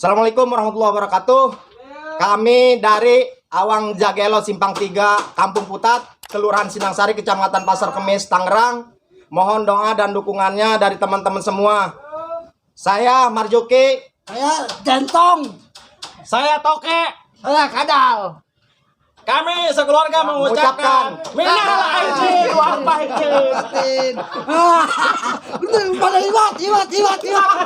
Assalamualaikum warahmatullahi wabarakatuh. Kami dari Awang Jagelo Simpang 3, Kampung Putat, Kelurahan Sindangsari, Kecamatan Pasar Kemis, Tangerang. Mohon doa dan dukungannya dari teman-teman semua. Saya Marjuki. Saya Jentong. Saya Toke. Saya Kadal. Kami sekeluarga mengucapkan minal aidin wal faizin. Ah, bener pada iwat, iwat, iwat, iwat.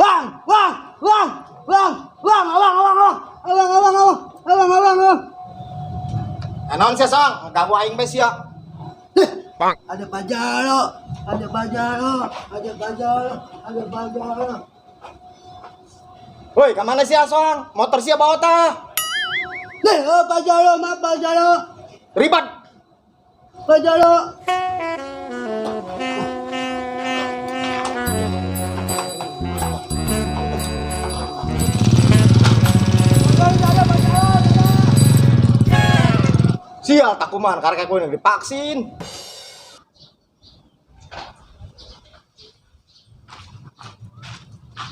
Wang, wang, wang, wang, wang, awang, awang, awang, awang, awang, awang, awang, awang, awang. Naon sia Song? Ganggu aing bae sia. Ada pajaro, ada pajaro, ada pajaro, ada pajaro. Woi, ka mana sia Song? Motor sia bawa tah. Nih, oh, pajaro, maaf pajaro, Ribet. Pajaro. Sial takuman karek aku divaksin.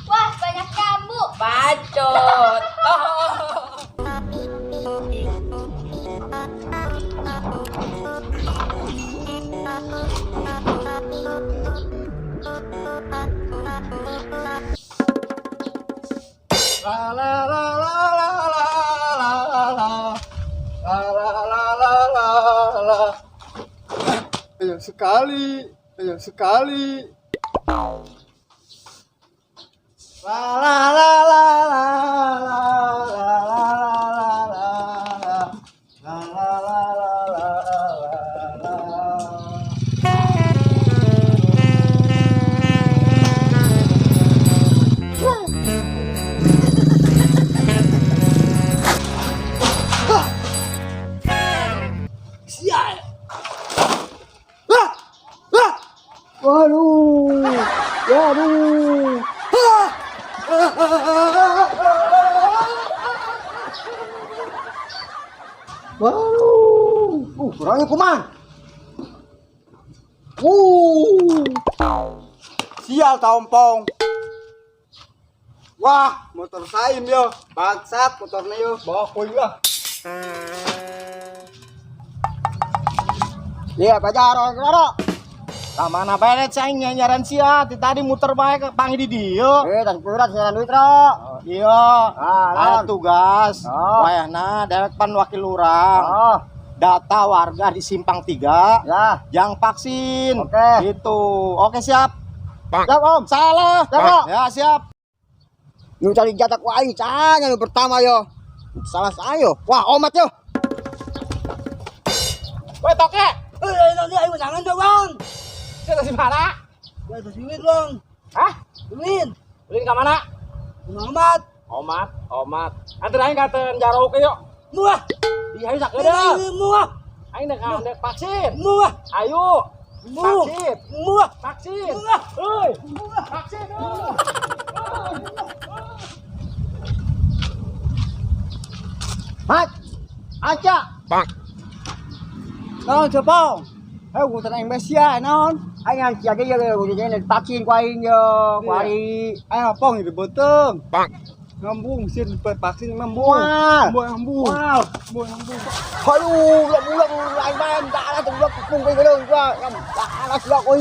Wah, banyak nyamuk. Bacot. La la la la la la la la la la la la la la. Banyak sekali, banyak sekali. La la la la la la la la la la la la la la la la la. Sial. Ah! Ah! Waduh. Waduh. Ah! Waduh, kurangnya kuman. Sial taompong. Wah, motor saim yo. Bangsat motornya yo. Bawa kuy lah. Iya, Pajaro, Roro. Ka mana bae aing nyanyaran sia, ti tadi muter bae ke panggil di dieu. Eh, tas kurat siaran duit, Ro. Iya, Ah, ada naon? tugas. Oh. Wayahna dewek pan wakil lurah. Oh, Data warga di Simpang 3 ya. yang vaksin. Oke. Gitu. Oke, siap. Siap, Om. Salah. Siap, Om. Ya, siap. Nu cari jatah ku aing can nu pertama yo. Salah saya. Wah, omat yo. Woi, toke. Eh, nanti ayo jangan dong, Bang. Sia di mana? Ya, terus duit, Bang. Hah? Duit. Ulin ka mana? Muhammad. Omat, omat. Anter aing ka teu jarau ke yuk. Muah. Di ayo sakedeung. Muah. Aing dek dek vaksin. Muah. Ayo. Muah. Vaksin. Muah. Vaksin. Muah. Euy. Vaksin. Euy. Mat. Aca. Bang. Naon cepong? Eh, gua tenang Mesia naon? Aing yang sia ge ye gua jadi vaksin ku aing yo, ku ari. Ayo pong itu beteng. Bang. Ngambung sih vaksin ngambung. Wah. Ngambung ngambung. Wow. Ngambung ngambung. Aduh, budak-budak aing bae tak lah tu budak kepung kau gedung gua. Tak lah silap kau.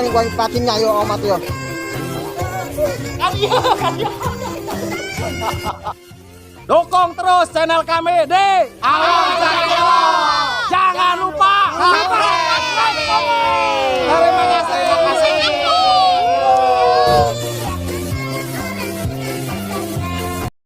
Aing ku aing vaksinnya yo omat yo. Dukung terus channel kami di Awang Jagelo. Jangan lupa subscribe, like, komen. Terima